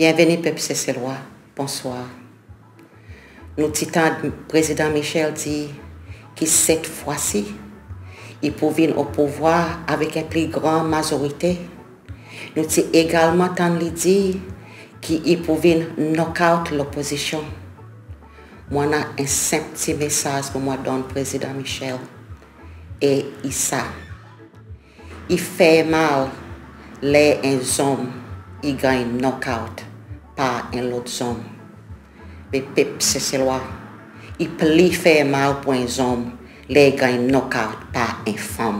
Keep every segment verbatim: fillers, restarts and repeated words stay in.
Byenveni pep Seselwa, bonswar. Nou ti tann Prezidan Michel dir ki set fwa si i pou vin o pouvwar avek en pli gran mazorite. Nou ti egalman tann li dir ki i pou vin knock out lopozisyon. Mon annan en senp pti mesaz pour mon donn Prezidan Michel. E i sa: i fermal ler en zonm i ganny knock out par en lot zonm. Me pep Seselwa, i pli fermal pour en zonm ler i ganny knock out par en fanm.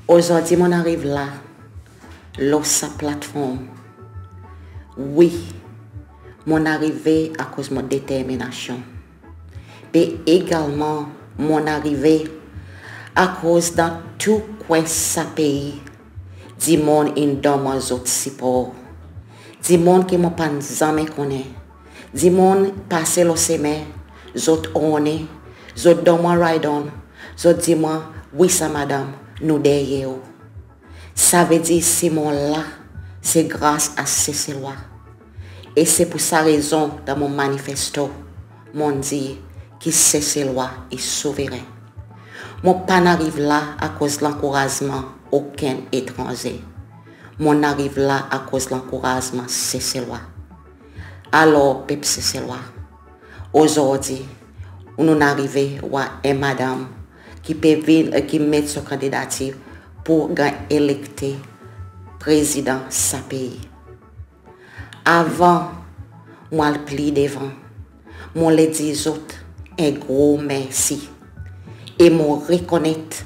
Ozordi mon ariv la lo sa platform. Wi, mon arive akoz mon determinasyon. Be egalman mon arive akoz dan tou kwen sa pei, dimoun in donn mwan zot sipor. Dimoun ki mon pa'n zanmen konnen. Dimoun pase lo semen, zot onnen, zot donn mwan ride on, zot dir mwan, wi sa madanm, nou deryer ou. Savedir si mon la, se gras a Seselwa. E se pour sa rezon dan mon manifesto, mon'n dir ki Seselwa i souveren. Mon pa'n ariv la akoz lankourazman okenn etranze. Mon'n ariv la akoz lankourazman Seselwa. Alor pep Seselwa, ozordi nou'n arive war en madanm ki pe vin, ki met son kandidatir pour ganny elekte Prezidan sa pei. Avan mon al pli devan, mon le dir zot en gro mersi. E mon rekonnet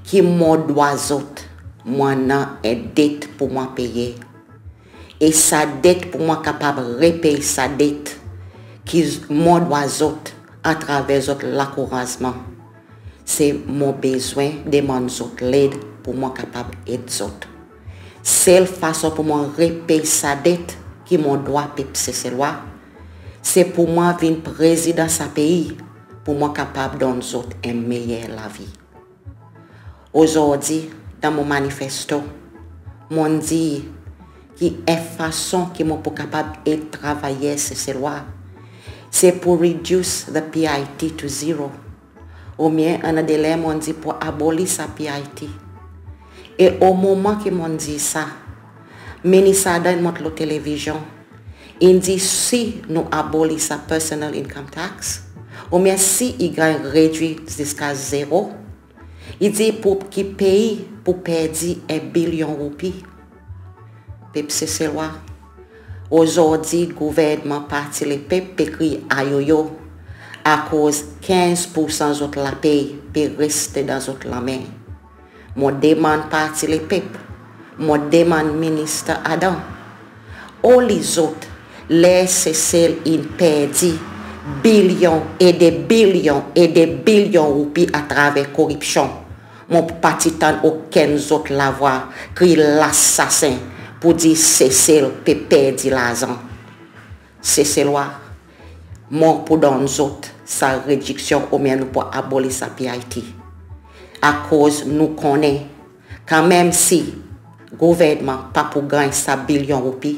ki mon dwa zot, mon annan en det pour mon peye. E sa det pour mon kapab repey sa det ki mon dwa zot atraver zot lankourazman, se mon bezwen demann zot led pour mon kapab ed zot. Sel fason pour mon repey sa det ki mon dwa pep Seselwa, se pour mon vin prezidan sa pei pour mon kapab donn zot en meyer lavi. Ozordi, dan mon manifesto, mon'n dir ki en fason ki mon pou kapab ed travayer Seselwa, se pour reduce the P I T to zero. Oubyen annan de ler mon'n dir pour aboli sa P I T. E o moman ki mon'n dir sa, Minis Adam in mont lo televizyon, in dir si nou aboli sa personal income tax, oubyen si i ganny redwir ziska zero, i dir pour ki pei pou perdi en bilyon roupi. Pep Seselwa, ozordi gouvernman Parti Lepep pe kriy ayoyo, akoz kenz poursan zot lapey pe reste dan zot lanmen. Mon demann Parti Lepep, mon demann Minis Adam, oli zot ler Sesel in perdi bilyon e de bilyon e de bilyon roupi atraver koripsyon? Mon pa ti tann okenn zot lavwa kriy lasasen pour dir Sesel pe perdi larzan. Seselwa, mon pou donn zot sa rediksyon oubyen nou pou aboli sa P I T. Akoz nou konnen, kanmenm si gouvernman pa pou ganny sa bilyon roupi,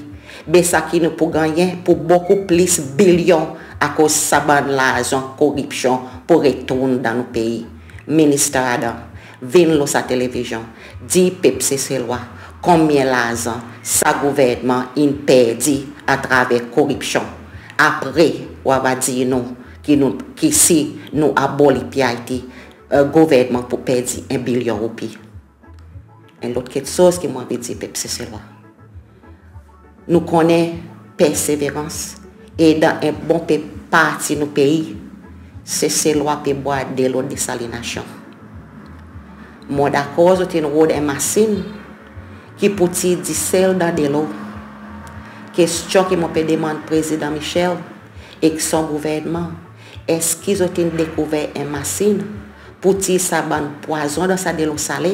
be sa ki nou pou gannyen pou bokou plis bilyon, akoz sa bann larzan koripsyon pou retourn dan nou pei. Minis Adam, vin lo sa televizyon, dir pep Seselwa konbyen larzan sa gouvernman in perdi atraver koripsyon. Apre ou ava dir nou ki nou, ki si nou aboli P I T, e, gouvernman pou perdi en bilyon roupi. En lot keksoz ki mon anvi dir pep Seselwa, nou konnen Perseverance, e dan en bon pe parti nou pei, Seselwa pe bwar delo desalinasyon. Mon dakor zot in rod en masin ki pou tir disel dan delo. Kestyon ki mon pe demann Prezidan Michel ek son gouvernman, eski zot in dekouver en masin pour tir sa bann pwazon dan sa delo sale,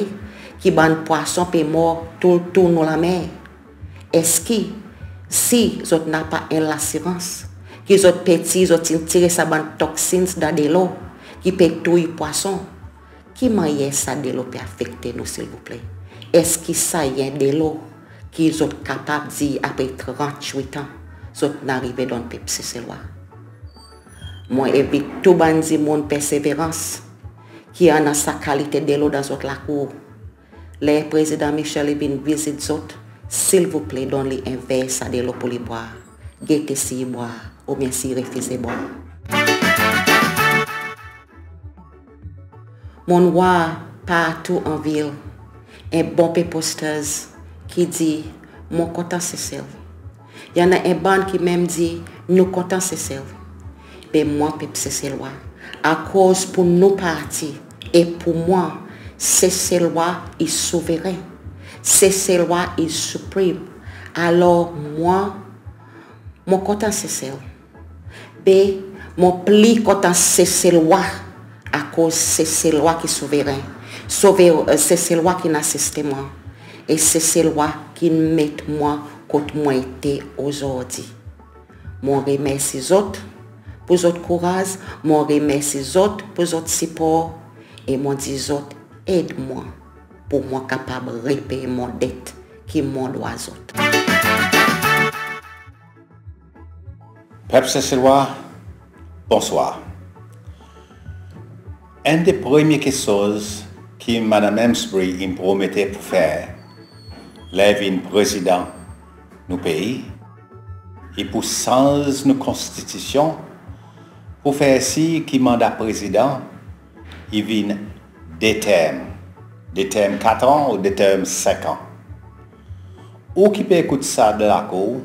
ki bann pwason pe mor tou, tou nou lanmer? Eski si zot napa en lasirans ki zot pe tir, zot in tire sa bann toxins dan delo ki pe touy pwason, ki mannyer sa delo pe afekte nou, silvouple? Eski sa i en delo ki zot kapab dir apre trant-wit an zot in arive donn pep Seselwa? Mon envit tou bann dimoun Perseverans ki annan sa kalite delo dan zot lakour, ler Prezidan Michel i vin vizit zot, silvouple donn li en ver sa delo pour li bwar, gete si i bwar oubyen si i refize bwar. Mon'n war partou an vil en bon pe posters ki dir, "Mon kontan Sesel." I annan en bann ki menm dir, "Nou kontan Sesel." Be mwan pep Seselwa, akoz pour nou parti e pour mwan, Seselwa i souveren, Seselwa i siprem. Alor mwan, mon kontan Sesel. Be mon pli kontan Seselwa, akoz Seselwa ki souveren, sove, Seselwa ki annan sistenm an, e Seselwa ki'n met mwan kot mon ete ozordi. Mon remersi zot pour zot kouraz, mon remersi zot pour zot sipor, e mon dir zot ed mwan pour mwan kapab repey mon det ki mon dwa zot. Pep Seselwa, bonswar. Enn de premye keksoz ki Madanm Amesbury in promete pour fer ler i vin Prezidan nou pei, i pour sanz nou Konstitisyon pour fer sir ki manda Prezidan i vin de term, de term kat an ou de term senk an. Ou ki pe ekout sa dan lakour,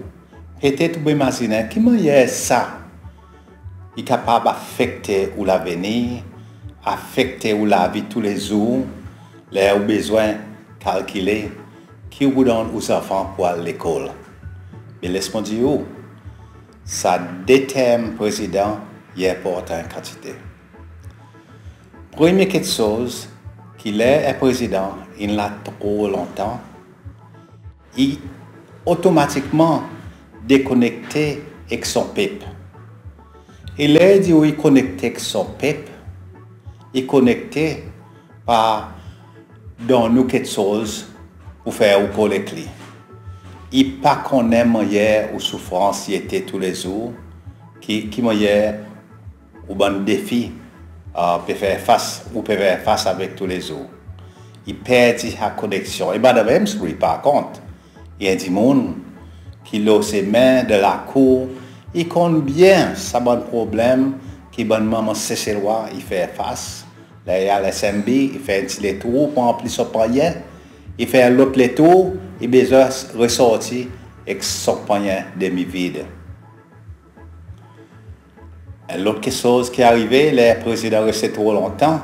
petet ou pe imazinen ki mannyer sa i kapab afekte ou lavenir, afekte ou lavi toulezour, ler ou bezwen kalkile ki ou pou donn ou zanfan pour al lekol. Be les mon dir ou, sa de term Prezidan i enportan kantite. Premye keksoz, ki ler en Prezidan in la tro lontan, i otomatikman dekonekte ek son pep. E ler i dir ou i konekte ek son pep, i konekte par donn ou keksoz pour fer ou kol ek li. I pa konnen mannyer ou soufrans i ete toulezour, ki, ki mannyer ou bann defi, a, pe fer fas, ou pe fer fas avek toulezour. I perdi sa koneksyon. E Madanm Amesbury, par kont, i en dimoun ki lo semen dan lakour, i konn byen sa bann problenm ki bann manman Seselwa i fer fas. Ler i al S M B, i fer en ti letrou pour ranpli son pannyen, i fer lot letrou, i bezwen resorti ek son pannyen demi vid. En lot keksoz ki arive, ler Prezidan reste tro lontan,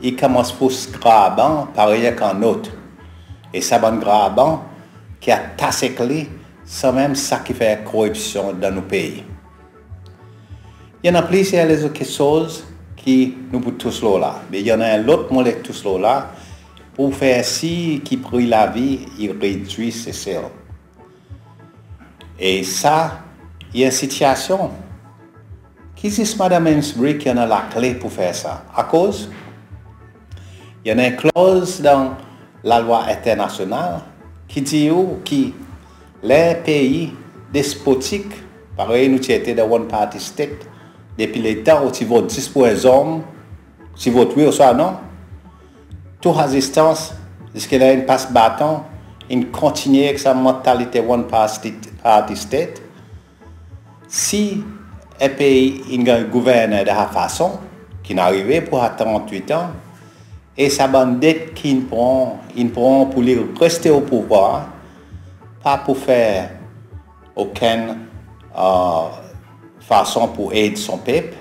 i konmans pous graban parey ek en not. E sa bann graban ki atas ek li, sanmenm sa ki fer koripsyon dan nou pei. I annan plizyer lezot keksoz ki nou pou tous lo la. Me i annan en lot mon le tous lo la, pour fer sir ki pri lavi i redwir Sesel. E sa i en sitiasyon ki zis Madanm Amesbury ki annan lakle pour fer sa. Akoz i annan en kloz dan lalwa enternasyonal ki dir ou ki ler pei despotik, parey nou ti ete dan one party state, depi letan ou ti vot zis pour en zonm, ti vot wi ouswa non, tou rezistans, ziska ler in pas baton, in kontinyen ek sa mantalite one party, party state. Si en pei in ganny gouvernen dan sa fason, ki'n arive pour sa trant-wit an, e sa bann det ki'n pran, in pran pour li reste o pouvwar, pa pou fer okenn, a, fason pour ed son pep,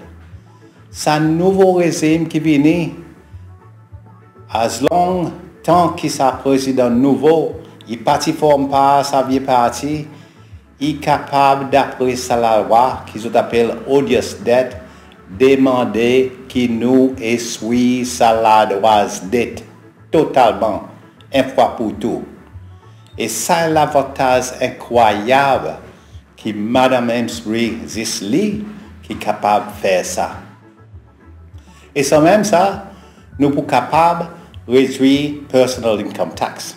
sa nouvo rezim ki vini, as long tan ki sa prezidan nouvo, i pa ti form par sa vye parti, i kapab, dapre sa lalwa ki zot apel odious debt, demande ki nou eswi sa ladrwaz det totalman, en fwa pour tou. E sa en lavantaz enkrwayab ki Madanm Amesbury, zis li ki kapab fer sa. E sanmenm sa, nou pou kapab redwir personal income tax.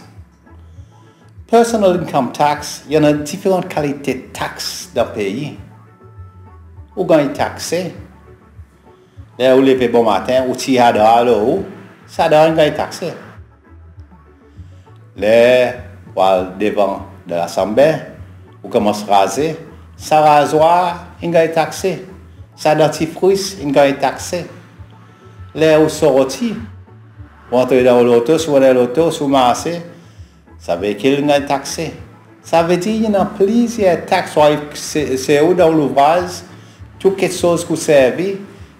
Personal income tax, i annan diferan kalite tax dan pei. Ou ganny takse. Ler ou leve bomaten, ou tir sa dra lo ou, sa dra in ganny takse. Ler ou al devan dan Lasanble, ou konmans raze, sa razwar in ganny takse. Sa dantifris in ganny takse. Ler ou sorti, ou antre dan ou loto, si ou annan loto, si ou marse, sa veikil in ganny takse. Savedir i annan plizyer tax, swa se, se ou dan ou louvraz, tou keksoz ki ou servi,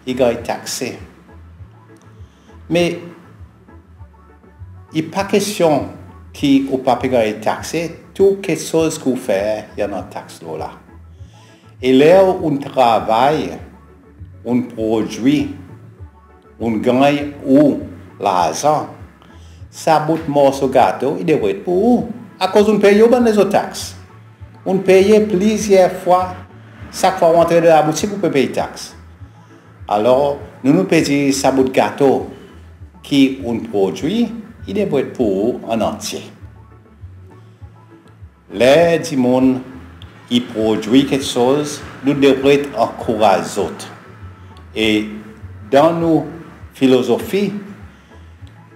i ganny takse. Me i pa kestyon ki ou pa pe ganny takse, tou keksoz ki ou fer, i annan tax lo la. E ler ou'n travay, ou'n prodwi, ou'n ganny ou larzan, sa bout morso gato i devret pour ou, akoz ou'n pey ou bann lezot tax. Ou'n peye plizyer fwa, sak fwa ou antre dan laboutik ou pe pey tax. Alor, nou, nou pe dir sa bout gato ki ou'n prodwi, i devret pour ou an antye. Ler dimoun i prodwi keksoz, nou devret ankouraz zot. E dan nou filozofi,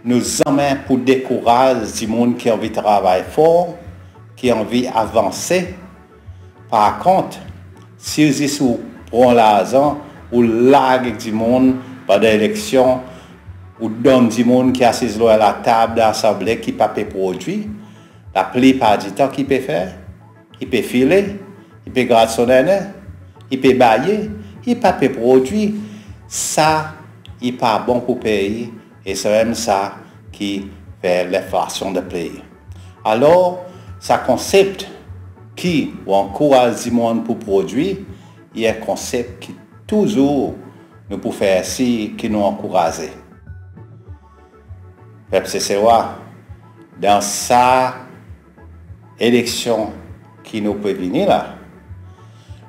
nou zanmen pou dekouraz dimoun ki anvi travay for, ki anvi avanse. Par kont, si zis ou pran larzan, ou larg ek dimoun pandan eleksyon, ou donn dimoun ki asiz lo latab dan Lasanble ki pa pe prodwi, laplipar ditan ki i pe fer, i pe file, i pe grat son nennen, i pe baye, i pa pe prodwi. Sa i pa bon pour pei, e se menm sa ki fer lenflasyon dan pei. Alor, sa konsep ki ou ankouraz dimoun pour prodwi, i en konsep ki touzour nou pou fer sir ki nou ankouraze. Pep Seselwa, dan sa eleksyon ki nou pe vini la,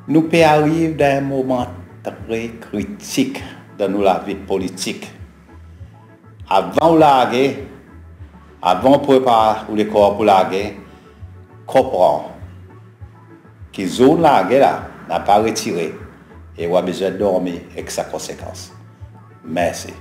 nou pe ariv dan en moman tre kritik dan nou lavi politik. Avan ou large, avan ou prepar ou lekor pour large, konpran ki zour ou'n large la, napa retire, e ou a bezwen dormi ek sa konsekans. Mersi.